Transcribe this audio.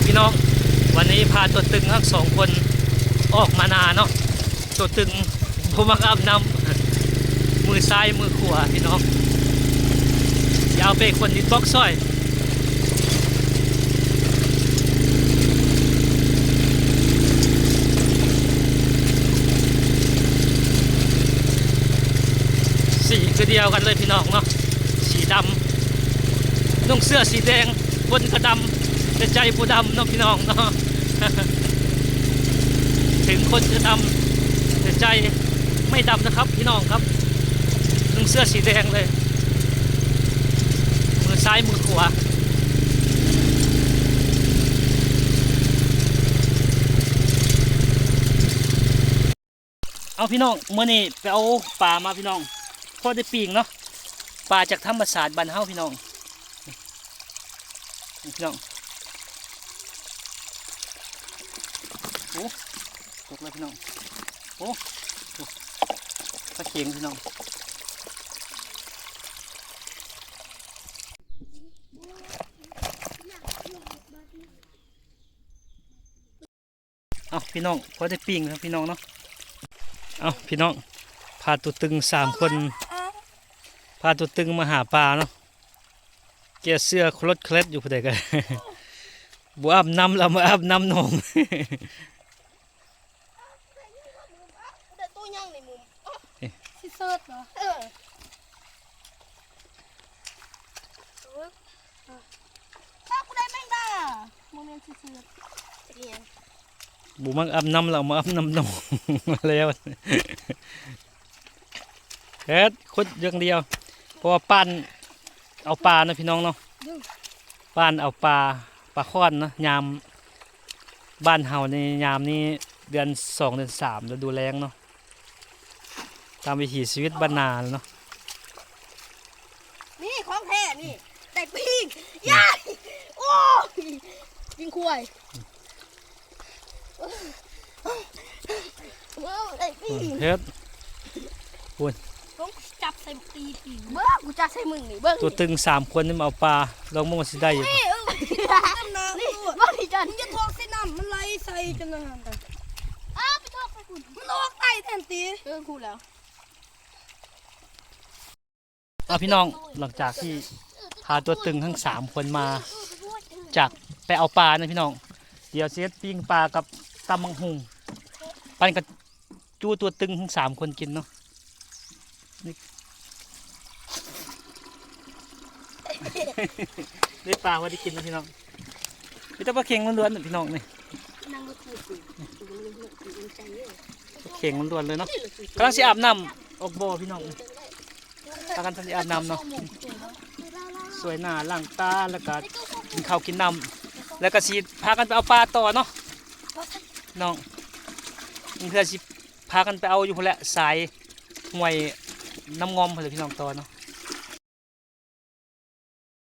ພີ່ນ້ອງ ວັນນີ້ພາຕົວຕຶງທັງສອງຄົນອອກມານາເນາະ. ຕົວຕຶງບໍ່ມັກອາບນ້ຳ ມືຊ້າຍມືຂວາພີ່ນ້ອງ. ຊິເອົາໄປຂົນດິນບລັອກຊ່ອຍ. ສີຄືດຽວກັນເລີຍພີ່ນ້ອງເນາະ ສີດຳ ນຸ່ງເສື້ອສີແດງ ຄົນກະດຳ ແຕ່ໃຈບໍ່ດຳເນາະພີ່ນ້ອງເນາະ. ເຖິງຄົນຈະດຳ ແຕ່ໃຈໄມ່ດຳນະຄັບພີ່ນ້ອງຄັບ. ນຸ່ງເສື້ອສີແດງເລີຍ ມືຊ້າຍມືຂວາ. ເອົາພີ່ນ້ອງ ມື້ນີ້ໄປເອົາປາມາພີ່ນ້ອງ ພໍໄດ້ປີ້ງເນາະ ປາຈາກທຳມະຊາດບ້ານເຮົາພີ່ນ້ອງ. ນີ້ພີ່ນ້ອງ ໂອ້ ຕົກແລ້ວພີ່ນ້ອງ ໂອ້ ໂອ້ ປາເຂັງພີ່ນ້ອງ. ເອົາພີ່ນ້ອງ ພໍໄດ້ປີ້ງເນາະພີ່ນ້ອງເນາະ. ເອົາພີ່ນ້ອງ ພາຕົວຕຶງສາມຄົນ ພາຕົວຕຶງມາຫາປາເນາະ. ແກ່ເສື້ອໂຄລັດໂຄແລັດຢູ່ ຜູ້ໃດກໍບໍ່ອາບນ້ຳ ລະມາອາບນ້ຳໜອງ. ໄດ້ໂຕຍັງນີ້ມຸມ ຊິເສີດເນາະ. ເອີ ເອີ ຖ້າກູໄດ້ແມງດາ ບໍ່ແມ່ນຊິເສີດ ບໍ່ມັກອາບນ້ຳ ລະມາອາບນ້ຳໜອງແລ້ວ. ເຮັດຂຸດຢ່າງດຽວ ເພາະວ່າປ້ານເອົາປາເນາະພີ່ນ້ອງເນາະ ປ້ານເອົາປາ ປາຂ້ອນເນາະ. ຍາມບ້ານເຮົານີ້ ຍາມນີ້ເດືອນສອງເດືອນສາມ ລະດູແລ້ງເນາະ ຕາມວິຖີຊີວິດບ້ານນາເນາະ. ນີ້ຂອງແທ້ນີ້ ໄດ້ປີ້ງ ຢາຍ ໂອ້ຍ ປີ້ງຄວາຍ. ເອີ ໄດ້ປີ້ງ ເຮັດ ພຸ້ນ ຕ້ອງຈັບໃສ່ປີກ ເບິ່ງ ກູຈັບໃສ່ມຶງນີ້ ເບິ່ງ ຕົວຕຶງສາມຄົນນີ້ມາເອົາປາ ລອງເບິ່ງວ່າຊິໄດ້ຢູ່ບໍ່. ນີ້ ເບິ່ງນີ້ ຈັນ ຢ່າຖອກໃສ່ນ້ຳ ມັນໄຫຼໃສ່ຈັ່ງນັ້ນ. ອ້າວ ໄປຖອກໃສ່ພຸ້ນ ມັນອອກໄດ້ແທ້ຕິ. ເອີ ຮູ້ແລ້ວ. ເອົາພີ່ນ້ອງ ຫຼັງຈາກທີ່ພາຕົວຕຶງທັງສາມຄົນມາຈາກໄປເອົາປານະພີ່ນ້ອງ ດຽວຊິເຮັດປີ້ງປາກັບຕຳບັກຫຸ່ງ ປັນກັນຈູ້ຕົວຕຶງທັງສາມຄົນກິນເນາະ. ນີ້ ໄດ້ປາພໍໄດ້ກິນແລ້ວພີ່ນ້ອງ ມີແຕ່ປາເຂັງລ້ວນໆ ພີ່ນ້ອງນີ້ ປາເຂັງລ້ວນໆເລີຍເນາະ. ກຳລັງຊິອາບນ້ຳອອກບໍ່ພີ່ນ້ອງ ພາກັນຊິອາບນ້ຳເນາະ ຊ່ວຍໜ້າລ້າງຕາ ແລ້ວກະກິນເຂົ້າກິນນ້ຳ ແລ້ວກະຊິພາກັນໄປເອົາປາຕໍ່ເນາະ ນ້ອງ ເພື່ອຊິພາກັນໄປເອົາຢູ່ພຸ້ນແຫຼະ ສາຍຫ້ວຍນ້ຳງອມພຸ້ນແຫຼະພີ່ນ້ອງ ຕໍ່ເນາະ.